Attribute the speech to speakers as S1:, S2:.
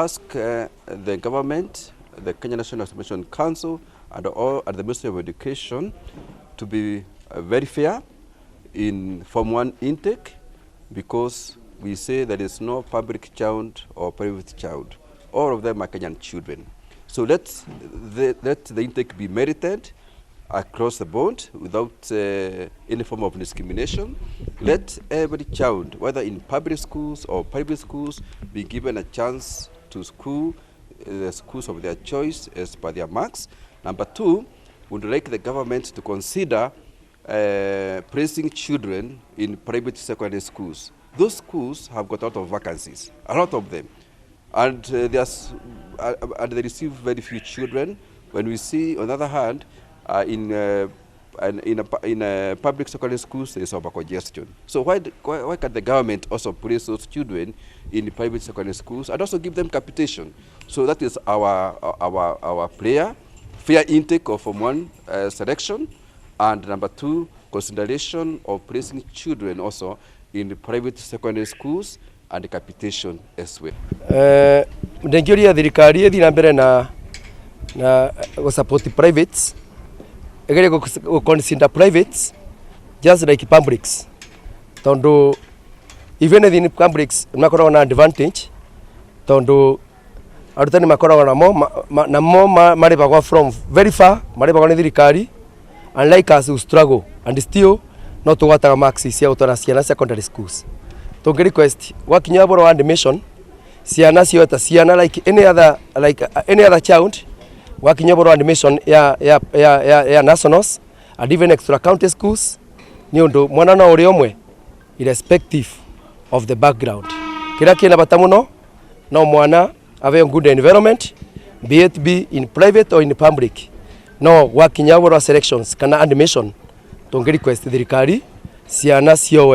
S1: ask the government, the Kenya National Examination Council, and the Ministry of Education to be very fair in Form 1 intake, because we say there is no public child or private child. All of them are Kenyan children. So let the intake be merited across the board without any form of discrimination. Let every child, whether in public schools or private schools, be given a chance to school, the schools of their choice as per their marks. Number 2, would like the government to consider placing children in private secondary schools. Those schools have got a lot of vacancies, a lot of them, and they receive very few children. When we see, on the other hand, in public secondary schools, there is over congestion. So why can't the government also place those children in private secondary schools and also give them capitation? So that is our prayer: fair intake of Form 1 selection, and number 2, consideration of placing children also in the private secondary schools and capitation as well.
S2: Ndengiria thirikari ethi na mbere na support privates, egere go consider privates just like publics, tondo even in publics makoragwo na advantage, tondo arutani makoragwo na mo maribagwo from very far, maribagwo ni thirikari, unlike us who struggle and still not to water marks cia utara ciana secondary schools. Tonge request wakinya boro admission ciana ciota ciana like any other child, wakinya boro admission ya nationals and even extra county schools, ni undu mwana na uri omwe irrespective of the background. Kira kina batamuno no mwana have a good environment, be it be in private or in public. No wakinya boro selections kana admission, tonge request thirikari ciana cio